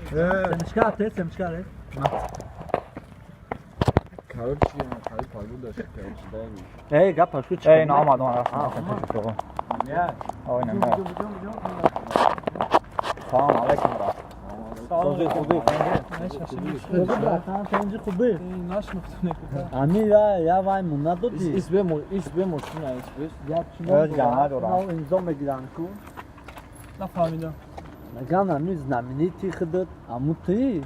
Семечка те, семечка ре. Короче, хали погода шикарчидаем. Эй, гапа шу чи? Эй, на омад, омад, рафтам. Ой, не, не. Салом алейкум, брат. Созӣ, хубӣ? Братан, тенҷи хубӣ? Ами я, я вай мун надодӣ. Ис бе ис бе мошина ис бе. Я чи Э, ҷамъа дорам. Нав имзо мегирам ку. Нафаҳмидам. Меган ами знаменитый худат, аму ты,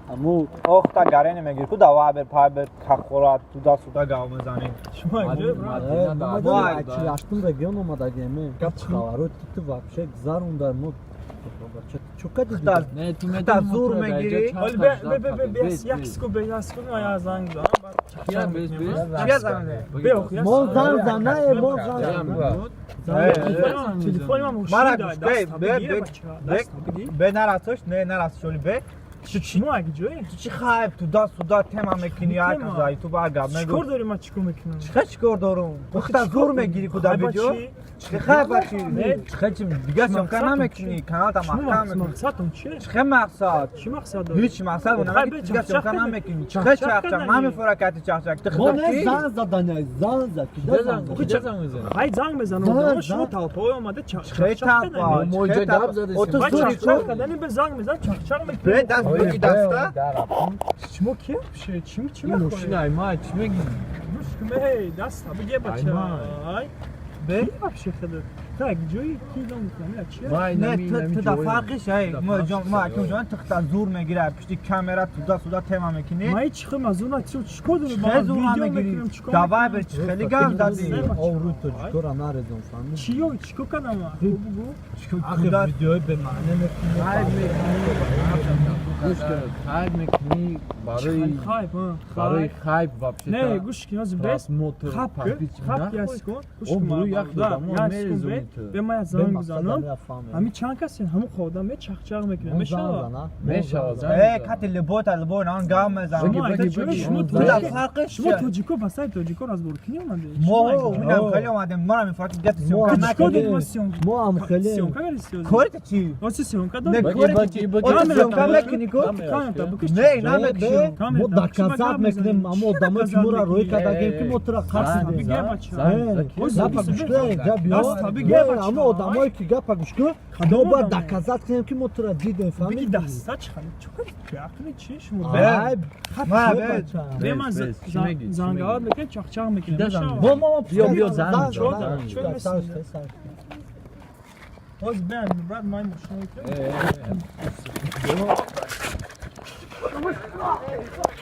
аму Ох, та гарени мегир ку да вайбер, пайбер, какхора, туда сюда гав мезанем. Шумо инҷо, брат? Мадина да. Чилаштум регион омадагеме. Хабаро ту вообще гзарунда мо. Чо кади? Не, ту Та зур мегирӣ? Ҳоли бе бе бе бе бе як секунд, бе як секунд, ман як занг занам, баъд Кия без без? Чия занг? Бе ох, як Мо секунд. занг занае, мо занг. Телефони ман Мара мошин гӯш, да, бе, даст бе, бигир, бе, бача, бе. даст бигир. Бе нарасош, не нарасош, бе. Шумо аги ҷое? Ту чи хайп, туда сюда тема мекунӣ, як тема? за ютуб гап Чӣ кор мегӯ. дорӣ, ман чӣ кор мекунам? Чӣ чикор дорум? Хта зур мегирӣ ку да Хай, видео? бачи? Чӣ хай бачи? Не. Чӣ чи дига съёмка Мақсадтон намекунӣ, чи? каналта Шумо маҳкам мекунӣ. мақсадтон чист? Чӣ мақсад? Чӣ мақсад дорӣ? Ҳеҷ мақсад Хай, намекунӣ, бе, дига чахчах съёмка кардӣ. намекунӣ. Чӣ Чахчах чахчах? кардӣ. Намефора кати чахчах. Ту Мо худат не ки? занг задане, занг за, кида занг Кида зад? занг мезанӣ? Хай, занг мезанам. Занг, Одамо шумо занг. толпаҳое омада Чӣ чахчах талпа? кардани. Мо инҷо Чӣ гап талпа? задесем. О, ту Баъд зури чахчах ку? кардани, бе занг мезанам, чахчах Бе мекунем. даст бигӣ даста. Шумо ки вообще? Чӣ чӣ Ин мехоҳед? мошина ай ма чӣ мегӣ? Гӯш кун, эй, даст бигир, бача. Ай, Ай. Бе. Ки вообще худат? Так, ҷои ки дом мекунам, чи? Ма Не, инами ту инами ту да ҷои. фарқиш ай. Да Мо фарқиш ҷон, мо ай. аким ҷон, ту хта зур мегирӣ, пишти камера туда сюда тема мекунӣ. Ман чӣ хел мазуна чӣ чӣ кор дорам? Чӣ Ман зур видео намегирӣ? мекунам, чӣ кор Да мекунам? вайбер чӣ хеле гап задӣ? Обрӯи тоҷикора нарезон, фаҳмидӣ? Чӣ ё чӣ кор кардам ман? Бугу. Ахи видеои бемаъне мекунӣ. Хайп мекунӣ. Гӯш кун, хайп мекунӣ барои Хайп, ҳа. барои хайп вообще. Не, гӯш кун, ҳозир бес. Просмотр, Хап ку, подписчик. хап як секунд. Гӯш О, кун, буру ман як да, одамо як секунд, мерезонӣ бе. ту. Бе ман як занг бизанам. Ҳами Ҳамин чанд касен, ҳамон одам ме чахчах мекунад, мешавад? Мешавад, занг Э, бизан. кати либой та либой нан гап мезанам. Баги, Шумо баги, айда чӣ? баги. Шумо Ту да тоҷик- фарқиш шумо чия? тоҷико ба сайти тоҷико разбор кунӣ омадед? Мо Шумо инам хеле омадем, мара мефаҳмӣ гапи Мо съёмка ам чӣ кор накунӣ. доред ма съёмка? Мо ам хеле Съёмка кардед сиёзи? Корите чӣ? Оси съёмка Не, доред? Баги, корите баги, чӣ? баги. О, ту Камера съёмка там мекунӣ ку? Камера бикиш. Не, намекушем. Мо доказать мекунем, амо одамое ки моро рӯй кардагем, ки мо тура қарз Занг, дидем. Бигир, занг, бача. занг, занг. Ой, Гапа занг, гӯш кун, занг. га биё. Даст бигир, Не, бача. амо одамое ки гапа гӯш кун, Кадом мо бояд одамо? доказать кунем, ки мо тура дидем, Биги фаҳмидӣ? даста чӣ хали? Чӣ кор? Беақлӣ чӣ шумо? Ай, Ма, бе, бе. бача. Бе ман Бес, бес, чӣ мегӣ, чӣ зангаат мегӣ? мекунем, чахчах мекунем. Кида занг? Мешавад? Мо мо Биё, биё, занг, занг, занг, занг, занг. занг, занг. Ҳозир беам, брат, ман мошина мекунам. Э, э, э.